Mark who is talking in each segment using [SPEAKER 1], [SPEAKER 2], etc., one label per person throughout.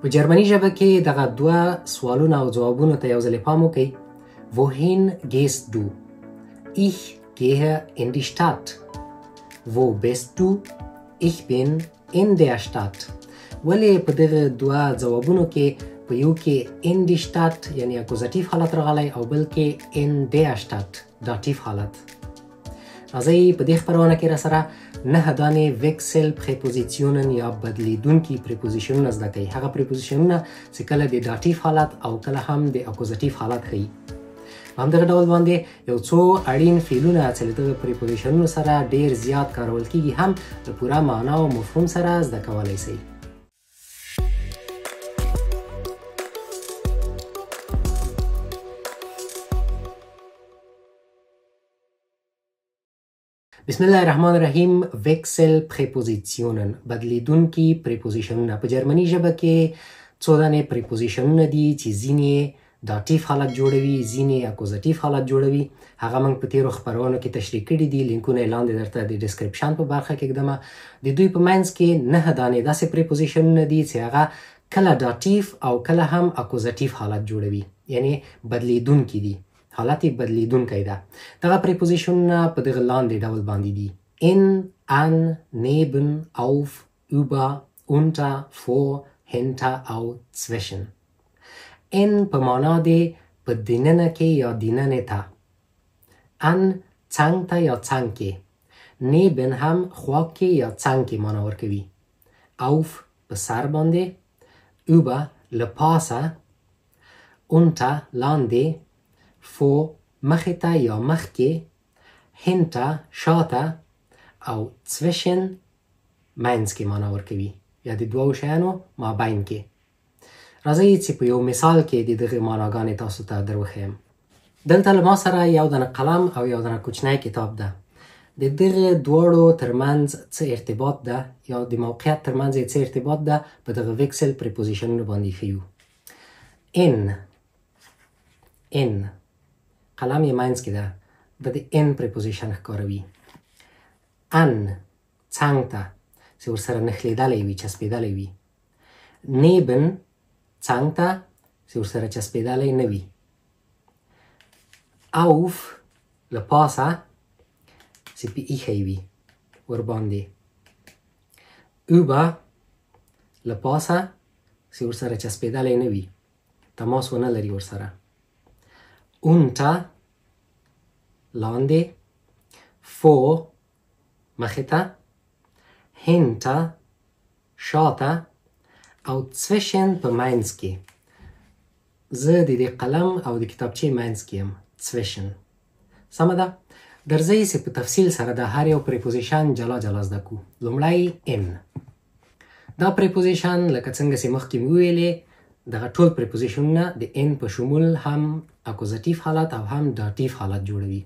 [SPEAKER 1] په جرمني ژبه کې دغه دوه سوالونه او ځوابونو ته یو ځلې پام وکړئ. Wohin gehst du? Ich gehe in die Stadt. Wo bist du? Ich bin in der Stadt. ولې په دغه دوه ځوابونو کې په یو کې in die Stadt یعنی اکوزاتیف حالت راغلی او بل کې in der Stadt داتیف حالت؟ راځئ په دې خپرونه کې راسره نهه دانې ویکسل پریپوزیسیونن یا بدلیدونکي پریپوزیشنونه زده کوئ، هغه پریپوزیشنونه چې کله د داتیف حالت او کله هم د اکوزاتیف حالت ښیي. په همدغه ډول باندې یو څو اړین فعلونه چې له دغه پریپوزیشنونو سره ډیر زیات کارول کیږي هم له پوره معنا او مفهوم سره زده کولی سئ. بسم الله الرحمن الرحیم. ویکسل پریپوزیسیونن، بدلیدونکي پریپوزیشنونه. په جرمني ژبه کې څو دانې پریپوزیشنونه دي چې ځینې داتیف حالت جوړوي، ځینې اکوزاتیف حالت جوړوي. هغه موږ په تیرو خپرونو کې تشریح کړي دي، لینکونه یې لاندې درته د ډسکرپشن په برخه کې ږدمه. د دوی په منځ کې نهه دانې داسې پریپوزیشنونه دي چې هغه کله داتیف او کله هم اکوزاتیف حالت جوړوي، یعنی بدلیدونکي دي، حالت یې بدلیدونکی ده. دغه پریپوزیشنونه په دغه لاندې ډول باندې دي: in، an، neben، auf، über، unter، vor، hinter او zwischen. in په معنا دی په دننه کې یا دننې ته، an څنګ ته یا څنګ کې، neben هم خوا کې یا څنګ کې معنا ورکوي، auf په سر باندې، über له پاسه، unter لاندې، vor مخې ته یا مخکې، hinter شاته او zwischen منځ کې معنا ورکوي یا د دوو شیانو مابین کې. راځئ چې په یو مثال کې د دغې معناګانې تاسو ته در وښیم. دلته له ما سره یو دانه قلم او یو دانه کوچنی کتاب ده. د دغه دواړو ترمنځ څه ارتباط ده یا د موقعیت ترمنځ یې څه ارتباط ده په دغه ویکسل پریپوزیشنونو باندې ښیو. in، in قلم یې منځ کې ده، دا د in پریپوزیشن ښکاروي. an څنګ ته چې ورسره نښلېدلی وي، چسپېدلی وي. neben څنګ ته چې ورسره چسپېدلی نه وي. auf له پاسه چې پې ایښی وي ورباندې. über له پاسه چې ورسره چسپېدلی نه وي، تماس ونه لري ورسره. unter لاندې، vor مخې ته، hinter شاته او zwischen په منځ کې. زه د دې قلم او د کتابچې منځ کې یم، zwischen. سمه ده؟ درځئ چې په تفصیل سره د هر یو پریپوزیشن جلا جلا زده کړو. لومړی in. دا پریپوزیشن لکه څنګه چې مخکې مې وویلې دغه ټول پریپوزیشنونه د in په شمول هم اکوزاتیف حالت او هم داتیف حالت جوړوي.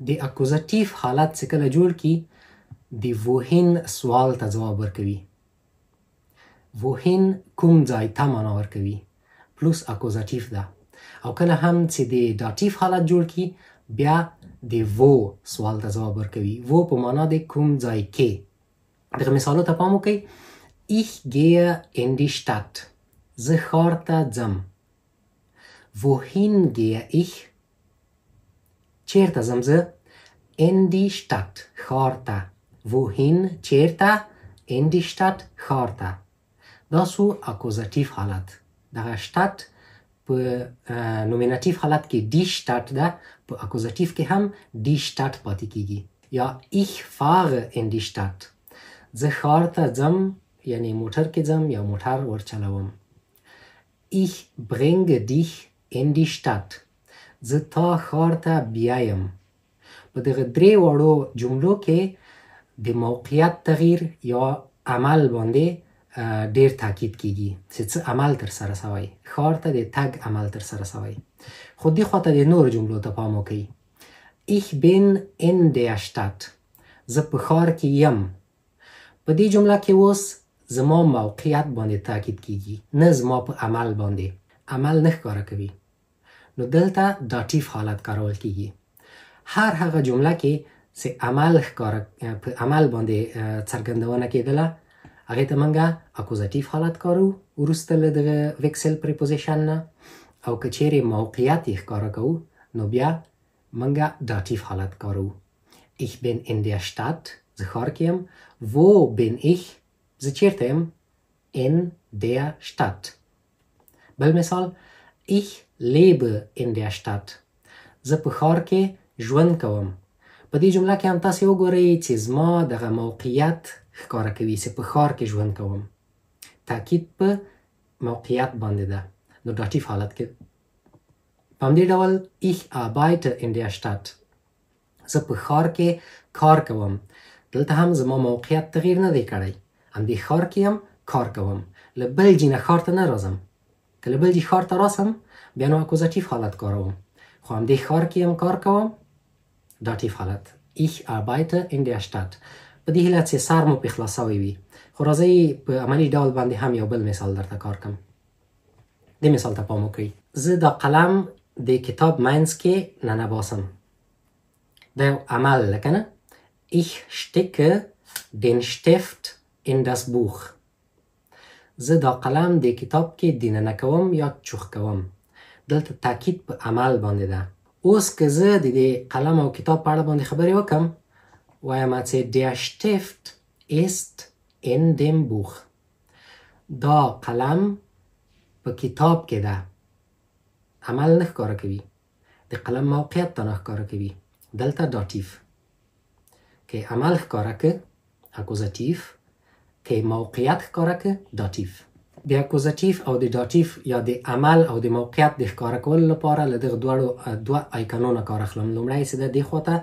[SPEAKER 1] د اکوزاتیف حالت چې کله جوړ کړي د wohin سوال ته ځواب ورکوي. wohin کوم ځای ته معنا ورکوي، پلوس اکوزاتیف ده. او کله هم چې د داتیف حالت جوړ کړي بیا د wo سوال ته ځواب ورکوي. wo په معنا د کوم ځای کې. دغه مثالو ته پام وکړئ. Ich gehe in die Stadt. زه ښار ته ځم. Wohin gehe ich؟ چیرته ځم زه؟ In die Stadt، ښار ته. Wohin چیرته؟ In die Stadt، ښار ته. دا سو اکوزاتیف حالت. دغه Stadt په نومیناتیف حالت کې die Stadt ده، په اکوزاتیف کې هم die Stadt پاتې کیږي. یا ich fahre in die Stadt. زه ښار ته ځم، یعنی موټر کې ځم یا موټر ورچلوم. Ich bringe dich in die Stadt. زه تا ښار ته بیایم. په دغه درې واړو جملو کې د موقعیت تغییر یا عمل باندې ډیر تاکید کیږي چې څه عمل ترسره سوی، ښار ته د تګ عمل ترسره سوی. خو دې خواته د نورو جملو ته پام وکړئ. Ich bin in der Stadt. زه په ښار کې یم. په دې جمله کې اوس زما موقعیت باندې تاکید کیږي، نه زما په عمل باندې. عمل نه ښکاره کوي، نو دلته داتیف حالت کارول کیږي. هر هغه جمله کې چې عمل ښکاره په عمل باندې څرګندونه کېدله، هغې ته مونږه اکوزاتیف حالت کارو وروسته له دغه Wechselpräposition نه، او که چیرې موقعیت یې ښکاره کوو نو بیا مونږه Dativ حالت کارو. Ich bin in der Stadt، زه ښار کې یم. Wo bin ich؟ زه چیرته یم؟ In der Stadt. بل مثال، Ich lebe in der Stadt، زه په ښار کې ژوند کوم. په دې جمله کې هم تاسې وګورئ چې زما دغه موقعیت ښکاره کوي چې په ښار کې ژوند کوم. تاکید په موقعیت باندې ده، نو Dativ حالت کې. په همدې ډول Ich arbeite in der Stadt، زه په ښار کې کار کوم. دلته هم زما موقعیت تغییر نه دی کړی، همدې ښار کې یم، کار کوم. له بل جي نه ښار ته نه راځم. که له بل جي ښار ته راسم بیا نو اکوزاتیف حالت کاروم، خو همدې ښار کې یم، کار کوم، Dativ حالت. Ich arbeite in der Stadt. په دې هیله چې سر مو پې خلاص سوی وي. خو راځئ په عملي ډول باندې هم یو بل مثال درته کار کم. دې مثال ته پام وکړئ. زه دا قلم د کتاب منځ کې ننباسم. دا یو عمل ده که نه؟ Ich stecke den Stift in das Buch. زه دا قلم د کتاب کې دننه کوم یا چوخ کوم. دلته تاکید په عمل باندې ده. اوس که زه د دې قلم او کتاب په اړه باندې خبرې وکم، وایم چې der Stift ist in dem Buch. دا قلم په کتاب کې ده. عمل نه ښکاره کوي، د قلم موقعیت ته نه ښکاره کوي. دلته Dativ. که عمل ښکاره که اکوزاتیف، که موقعیت ښکاره که Dativ. د اکوزاتیف او د Dativ یا د عمل او د موقعیت د ښکاره کولو لپاره له دغه دواړو دوه آیکنونه کار اخلم. لومړی چې ده دې خواته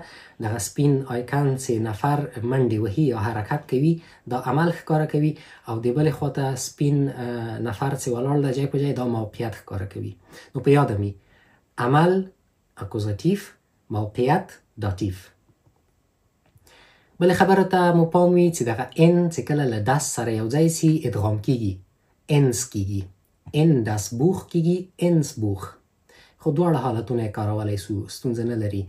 [SPEAKER 1] دغه سپین آیکن چې نفر منډې وهي یا حرکت کوي دا عمل ښکاره کوي، او د بلې خواته سپین نفر چې ولاړ ده جای په جای دا موقعیت ښکاره کوي. نو په یاده مي عمل اکوزاتیف، موقعیت Dativ. بلې خبره ته مو پام وي چې دغه in چې کله له das سره یو ځای سي ادغام کیږي، ins کیږي، in das Buch کیږي، ins Buch. خو دواړه حالتونه یې کارولی سو، ستونزه نه لري.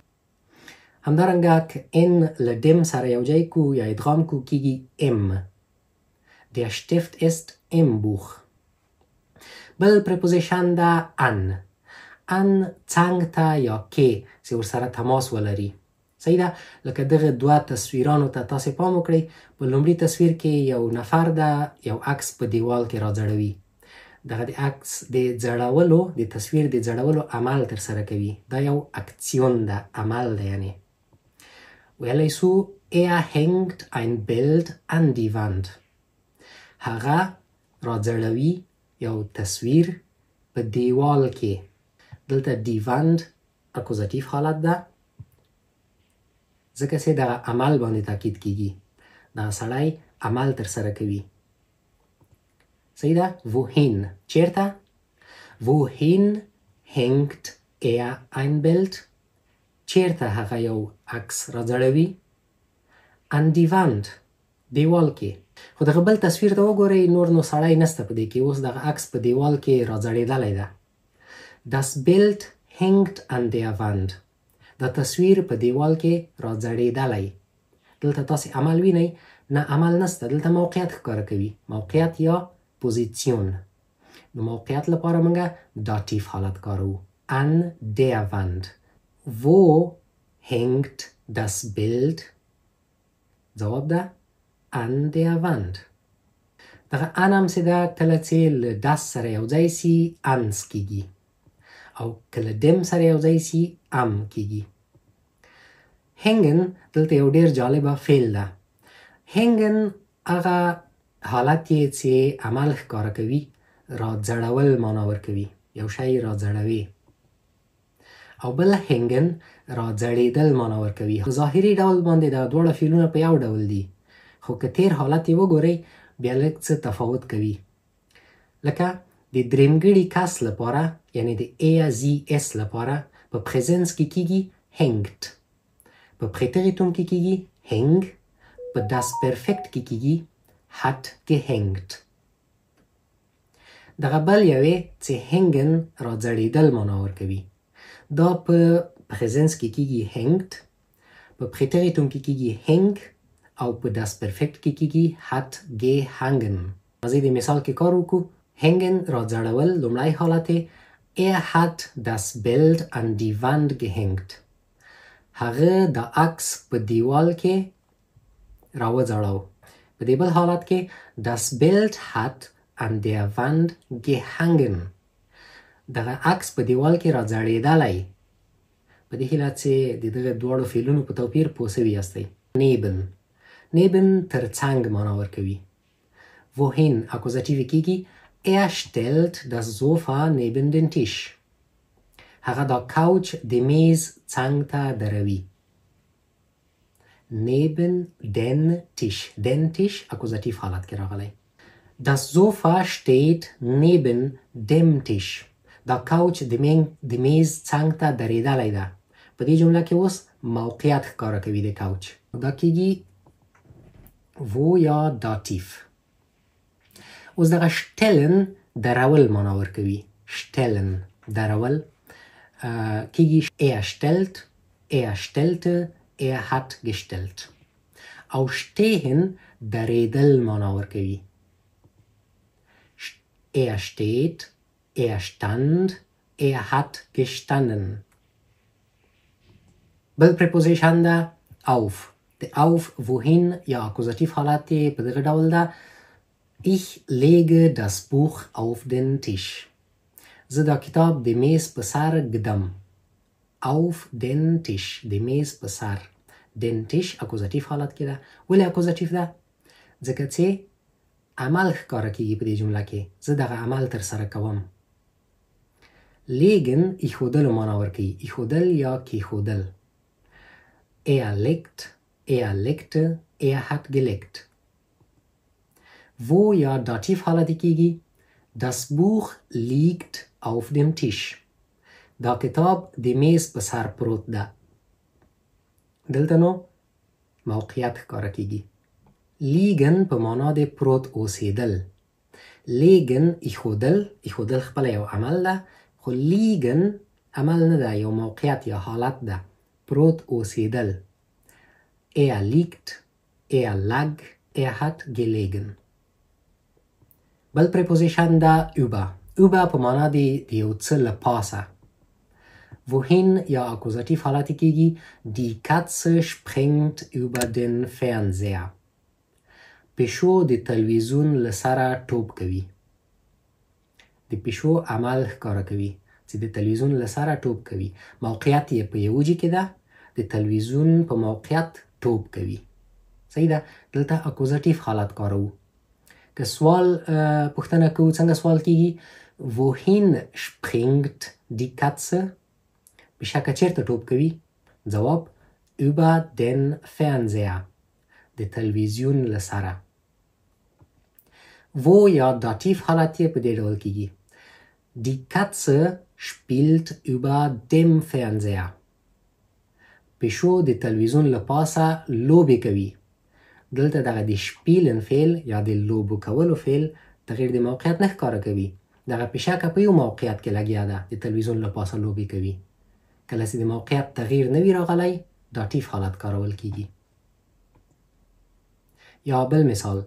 [SPEAKER 1] همدارنګه که in له dem سره یو ځای کو یا ادغام کو کیږي im. Der Stift ist im Buch. بل preposition ده an. an څنګ ته یا کې چې ورسره تماس ولري. صحیح ده؟ لکه دغه دوه تصویرانو ته تاسې پام وکړئ. په لومړي تصویر کې یو نفر ده، یو عکس په دیوال کې راځړوي. دغه د عکس د ځړولو، د تصویر د ځړولو عمل ترسره کوي. دا یو Aktion ده، عمل ده. یعنې ویلی سو er hängt ein Bild an die Wand. هغه راځړوي یو تصویر په دیوال کې. دلته die Wand اکوزاتیف حالت ده، ځکه چې دغه عمل باندې تاکید کیږي. دغه سړی عمل ترسره کوي. صحیح ده؟ wohin چیرته؟ wohin hängt er ein Bild؟ چیرته هغه یو عکس راځړوي؟ an die Wand، دیوال کې. خو دغه بل تصویر ته وګورئ، نور نو سړی نسته په دې کې، اوس دغه عکس په دیوال کې راځړېدلی ده. Das Bild hängt an der Wand. دا تصویر په دیوال کې راځړېدلی. دلته تاسې عمل وینئ؟ نه، عمل نسته. دلته موقعیت ښکاره کوي، موقعیت یا Position. نو موقعیت لپاره موږ Dativ حالت کاروو، an der Wand. Wo hängt das Bild؟ ځواب ده an der Wand. دغه an هم چې ده کله چې له das سره یو ځای سي ans کیږي، او که له dem سره یو ځای سي am کیږي. hängen دلته یو ډیر جالبه فعل ده. hängen هغه حالت یې چې عمل ښکاره کوي، راځړول معنا ورکوي، یو شی راځړوي. او بل hängen راځړېدل معنا ورکوي. په ظاهري ډول باندې دا دواړه فعلونه په یو ډول دي، خو که تیر حالت یې وګورئ بیا لږ څه تفاوت کوي. لکه د درېمګړي کس لپاره، یعنی د er sie es لپاره په Präsens کې کیږي hängt، په Präteritum کې کیږي hing، په das Perfekt کې کیږي hat gehängt. دغه بل یوې چې hängen راځړېدل معنا ورکوي، دا په Präsens کې کیږي hängt، په Präteritum کې کیږي hing او په das Perfekt کې کیږي hat gehangen. راځئ د مثال کې کار وکړو. Hängen راځړول لومړی حالت یې Er hat das Bild an die Wand gehängt. هغه دا عکس په دیوال کې راوځړاو. په دې بل حالت کې das Bild hat an der Wand gehangen. دغه عکس په دیوال کې راځړېدلی. په دې هیله چې د دغه دواړو فعلونو په توپیر پوه سوي یاستئ. Neben. Neben تر څنګ معنا ورکوي. Wohin Akkusativ کیږي Er stellt das Sofa neben den Tisch. هغه دا کوچ د میز څنګ ته دروي. Neben den Tisch. Den Tisch Akkusativ حالت کې راغلی. Das Sofa steht neben dem Tisch. دا کوچ د میز څنګ ته درېدلی ده. په دې جمله کې اوس موقعیت ښکاره کوي د کوچ. دا کیږي wo یا Dativ. اوس دغه stellen درول معنا ورکوي. Stellen درول کیږي er stellt, er stellte, er hat gestellt. او stehen درېدل معنا ورکوي. Er steht, er stand, er hat gestanden. بل preposition ده auf. د auf wohin یا Akkusativ حالت یې په دغه ډول ده Ich lege das Buch auf den Tisch. زه دا کتاب د میز په سر ږدم. Auf den Tisch د میز په سر. Den Tisch Akkusativ حالت کې ده. ولې Akkusativ ده؟ ځکه چې عمل ښکاره کیږي په دې جمله کې. زه دغه عمل ترسره کوم. Legen ایښودلو معنا ورکوي. ایښودل یا کیښودل. Er legt, er legte, er hat gelegt. Wo یا Dativ حالت کیږي Das Buch liegt auf dem Tisch. دا کتاب د میز په سر پروت ده. دلته نو موقعیت ښکاره کیږي. Liegen په معنا د پروت اوسېدل. Legen ایښودل، ایښودل خپله یو عمل ده، خو liegen عمل نه ده، یو موقعیت یا حالت ده. پروت اوسېدل. Er liegt, er lag, er hat gelegen. بل preposition ده über. Über په معنا د یو څه له پاسه. Wohin یا Akkusativ حالت کیږي Die Katze springt über den Fernseher. پیشو د تلویزیون له سره ټوپ کوي. د پیشو عمل ښکاره کوي چې د تلویزیون له سره ټوپ کوي. موقعیت یې په یو ځای کې ده، د تلویزیون په موقعیت ټوپ کوي. صحیح ده؟ دلته Akkusativ حالت کاروو. که سوال پوښتنه کوو څنګه سوال کیږي؟ Wohin springt die Katze؟ پیشکه چیرته ټوپ کوي؟ ځواب über den Fernseher د تلویزیون له سره. Wo یا Dativ حالت یې په دې ډول کیږي Die Katze spielt über dem Fernseher. پیشو د تلویزیون له پاسه لوبې کوي. دلته دغه د spielen فعل یا د لوبو کولو فعل تغییر د موقعیت نه ښکاره کوي. دغه پیشکه په یو موقعیت کې لګیا ده، د تلویزیون له پاسه لوبې کوي. کله چې د موقعیت تغییر نه وي راغلی، Dativ حالت کارول کیږي. یا بل مثال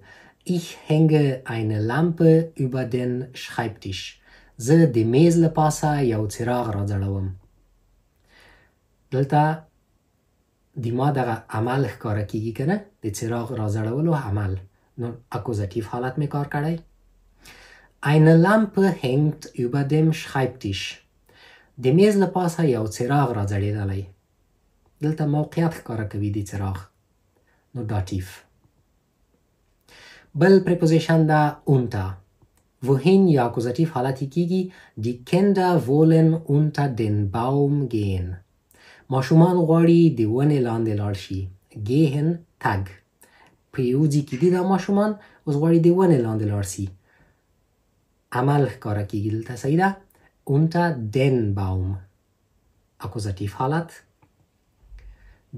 [SPEAKER 1] Ich hänge eine Lampe über den Schreibtisch. زه د میز له پاسه یو څراغ راځړوم. دلته د ما دغه عمل ښکاره کیږي که نه، د څراغ راځړولو عمل، نو Akkusativ حالت مې کار کړی. Eine Lampe hängt über dem Schreibtisch. د میز له پاسه یو څراغ راځړېدلی. دلته موقعیت ښکاره کوي د څراغ، نو Dativ. بل preposition ده unter. Wohin یا Akkusativ حالت یې کیږي Die Kinder wollen unter den Baum gehen. ماشومان غواړي د ونې لاندې لاړ شي. Gehen تګ. په یو ځای کې دي دا ماشومان، اوس غواړي د ونې لاندې لاړ شي. عمل ښکاره کیږي دلته، صحیح ده؟ Unter den Baum. Akkusativ حالت.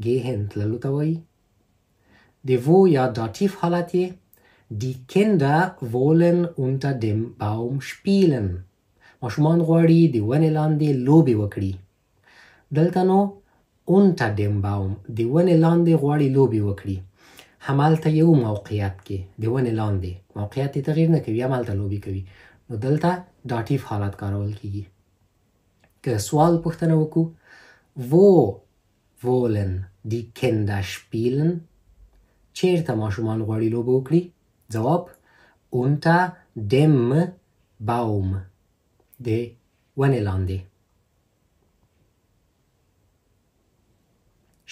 [SPEAKER 1] Gehen تللو ته وایي. د wo یا Dativ حالت یې Die Kinder wollen unter dem Baum spielen. ماشومان غواړي د ونې لاندې لوبې وکړي. دلته نو unter dem Baum د ونې لاندې غواړي لوبې وکړي. همالته یو موقعیت کې د ونې لاندې موقعیت یې تغییر نه کوي، همالته لوبې کوي، نو دلته Dativ حالت کارول کیږي. که سوال پوښتنه وکړو، wo wollen die Kinder spielen؟ چیرته ماشومان غواړي لوبه وکړي؟ ځواب unter dem Baum، د ونې لاندې.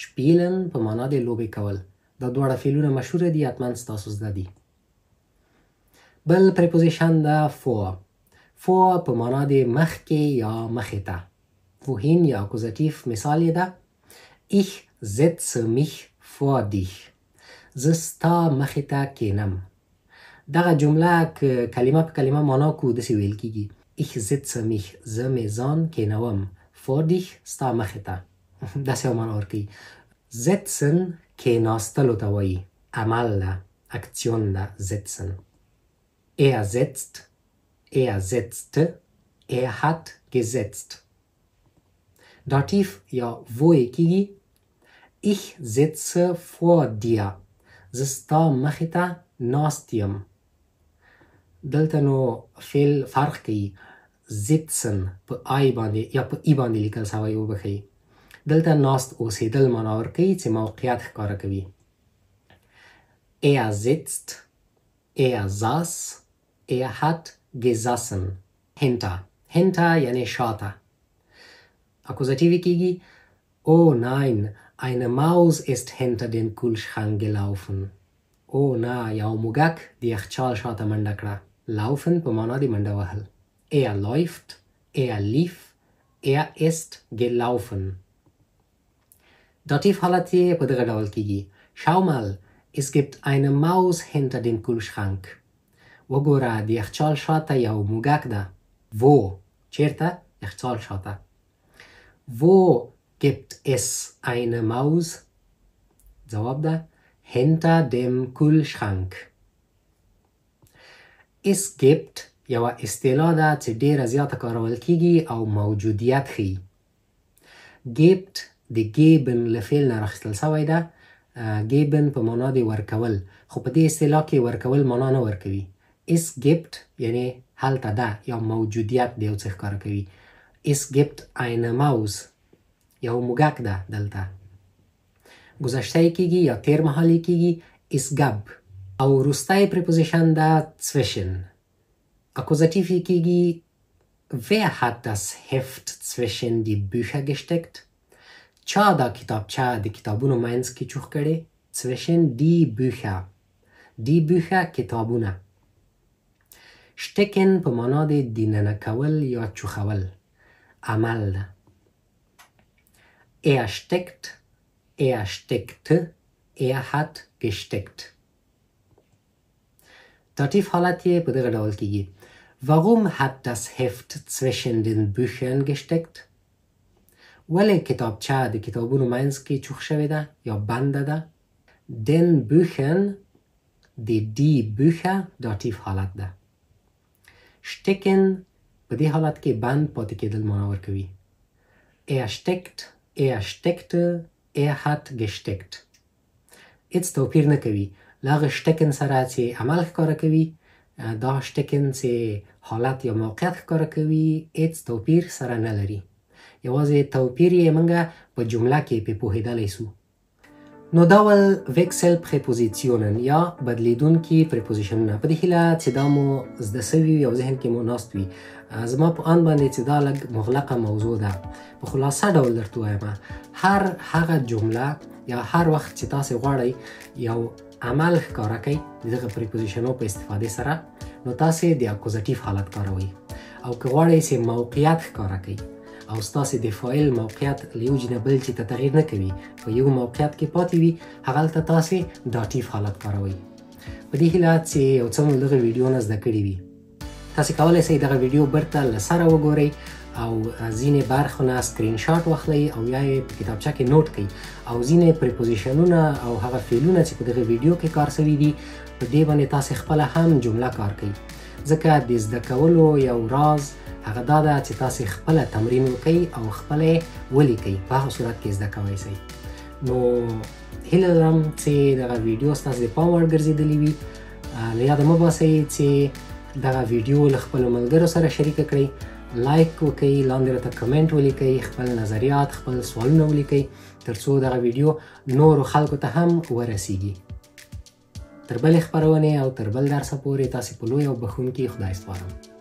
[SPEAKER 1] Spielen په معنا د لوبې کول. دا دواړه فعلونه مشهوره دي، حتما ستاسو زده دي. بل preposition ده vor. Vor په معنا د مخکې یا مخې ته. Wohin یا Akkusativ مثال یې ده Ich setze mich vor dich، زه ستا مخې ته کینم. دغه جمله که کلمه په کلمه معنا کو داسې ویل کیږي Ich setze mich، زه مې ځان کینوم، vor dich ستا مخې ته، داسې یو معنا ورکوي. Setzen کیناستلو ته وایي، عمل ده، Aktion ده، setzen. Er setzt, er setzte, er hat gesetzt. Dativ یا wo یې کیږي Ich sitze vor dir، زه ستا مخې ته ناست یم. دلته نو فعل فرق کوي، sitzen په آی باندې یا په ای باندې لیکل سوی وبښئ. دلته ناست اوسېدل معنا ورکوي چې موقعیت ښکاره کوي. Er sitzt, er saß, er hat gesessen. Hinter, hinter یعنی شاته. Akkusativ کیږي Oh nein, eine Maus ist hinter den Kühlschrank gelaufen. او نه، یو موږک د یخچال شاته منډه کړه. Laufen په معنا د منډه وهل. Er läuft, er lief, er ist gelaufen. Dativ حالت یې په دغه ډول کیږي Schau mal, es gibt eine Maus hinter dem Kühlschrank. وګوره، د یخچال شاته یو موږک ده. Wo؟ چیرته؟ یخچال شاته. Wo gibt es eine Maus؟ ځواب ده hinter dem Kühlschrank. Es gibt یوه اصطلاح ده چې ډیره زیاته کارول کیږي او موجودیت ښیي. Gibt د geben له فعل نه راخیستل سوی ده. Geben په معنا د ورکول، خو په دې اصطلاح کې ورکول معنا نه ورکوي. Es gibt یعنی هلته ده یا موجودیت د یو څه ښکاره کوي. Es gibt eine Maus، یو موږک ده دلته. ګذشته یې کیږي یا تیر مهال یې کیږي es gab. او وروستی preposition ده zwischen. Akkusativ یې کیږي Wer hat das Heft zwischen die Bücher gesteckt؟ چا دا کتابچه د کتابونو منځ کې چوخ کړې؟ Zwischen die Bücher. Die Bücher کتابونه. Stecken په معنا د دننه کول یا چوخول، عمل ده. Er steckt, er steckte, er hat gesteckt. Dativ حالت یې په دغه ډول کیږي Warum hat das Heft zwischen den Büchern gesteckt؟ ولې کتابچه د کتابونو منځ کې چوخ شوې ده یا بنده ده؟ Den Büchern د die Bücher Dativ حالت ده. Stecken په دې حالت کې بند پاتې کېدل معنا ورکوي. Er steckt, er steckte, er hat gesteckt. هیڅ توپیر نه کوي له هغه stecken سره چې عمل ښکاره کوي، دا stecken چې حالت یا موقعیت ښکاره کوي هیڅ توپیر سره نه لري. یوازې توپیر یې موږ په جمله کې پې پوهېدلی سو. نو دا ول Wechselpräpositionen یا بدلیدونکي preposition ونه. په دې هیله چې دا مو زده سوي وي او ذهن کې مو ناست وي. زما په اند باندې چې دا لږ مغلقه موضوع ده، په خلاصه ډول درته ووایم، هر هغه جمله یا هر وخت چې تاسې غواړئ یو عمل ښکاره کړئ د دغه preposition و په استفادې سره، نو تاسې د Akkusativ حالت کاروئ. او که غواړئ چې موقعیت ښکاره کړئ او ستاسې د فاعل موقعیت له یو ځای نه بل ځای ته تغییر نه کوي، په یو موقعیت کې پاتې وي، هغلته تاسې Dativ حالت کاروئ. په دې هیله چې یو څه مو دغه ویډیو نه زده کړي وي. تاسې کولی شئ دغه ویډیو بیرته له سره وګورئ او ځینې برخو نه سکرین شاټ واخلئ او یا یې په کتابچه کې note کړئ، او ځینې preposition ونه او هغه فعلونه چې په دغه ویډیو کې کار سوي دي په دې باندې تاسې خپله هم جمله کار کړئ. ځکه د زده کولو یو راز هغه دا ده چې تاسې خپله تمرین وکئ او خپله یې ولیکئ، په هغه صورت کې زده کولی سئ. نو هیله لرم چې دغه ویډیو ستاسو د پام وړ ګرځېدلې وي. له یاده مه باسئ چې دغه ویډیو له خپلو ملګرو سره شریکه کړئ، لایک وکړئ، لاندې راته کمنټ ولیکئ، خپل نظریات، خپل سوالونه ولیکئ، ترڅو دغه ویډیو نورو خلکو ته هم ورسیږي. تر بلې خپرونې او تر بل درسه پورې تاسې په لوی او بښونکي خدای سپارم.